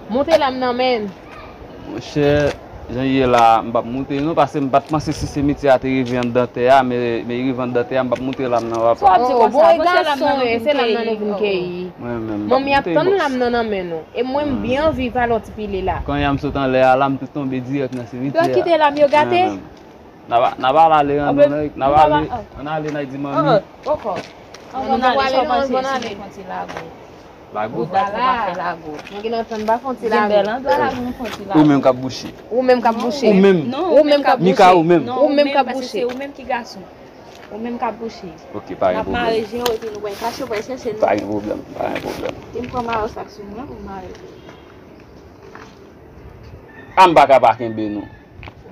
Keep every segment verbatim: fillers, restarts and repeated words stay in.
Montre lam nan, menn. Monchè, jan l ye la, m p ap montre non, paske m pa t panse si simityè a te rive anndan tè a, men, men li rive anndan tè a, m p ap montre lam nan, papa. Sa w ap di konsa? Bon, e gason, se lam nan nou vin keyi. Mwen menm, m p ap montre, bòs. Manmi ap tann lam nan nan men nou. E mwen, m byen anvi pale yon ti pile la. Kounye a m sot anlè a la, m tou tonbe dirèk nan simityè a. Dwa kite lam yo gate? Mwen menm. N ap, n ap al ale, ann, ann, n ap ale, ann ale, n a di manmi. Ann, ann, ann, ann ale, sa w panse si nou fè yon ti lago? Lago? Bouda la. Nou gen antann ba fè yon ti lago. Zenbèl, ann, ba lago, nou fè yon ti lago. Ou menm k ap bouche. Ou menm k ap bouche. Ou menm k ap bouche. Mika, ou menm. Ou menm k ap bouche. Ou menm ki gason. Ou menm k ap bouche. Ok, pa gen pwoblèm. N ap mare jen yo, epi nou pral kache, pral chèche nou. Pa gen pwoblèm, pa gen pwoblèm. E m pran mayo sak sou mwen pou m mare. A m pa ka pa kenbe nou.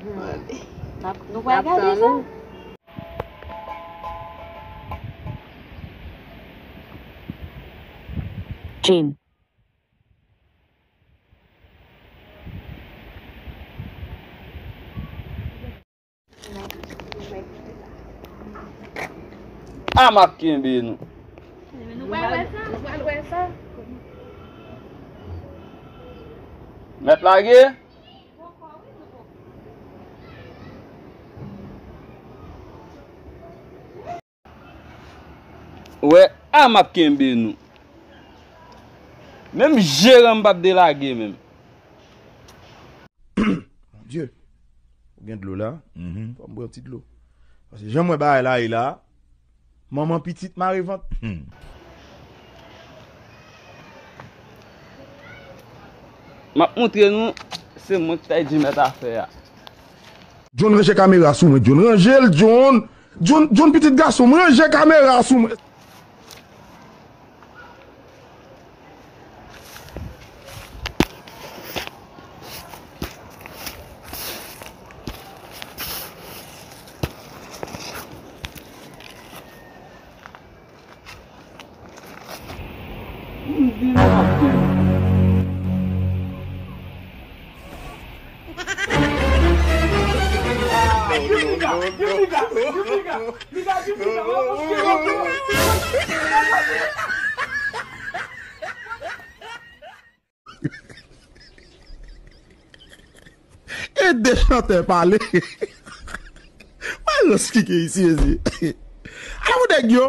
Hmm. N ap, nou pral gade sa. Jean. A m ap kenbe nou. Nou pral wè sa, nou pral wè sa. Mèt lage? Wè, a m ap kenbe nou. Menm jeran m p ap delage menm. Mon Dye, ou gen dlo la? Mhm. Fò m bwè yon ti dlo. Paske jan m wè bagay la ye la, manman pitit mare vant. Hmm. M ap montre nou, se mwen ki ta di mèt afè a. John, ranje kamera sou mwen, John. Ranje l, John. John, John, pitit gason m, ranje kamera sou mwen. E de chantè pale. Mwen rans ki gen isi, mezye. Ala pou nèg yo.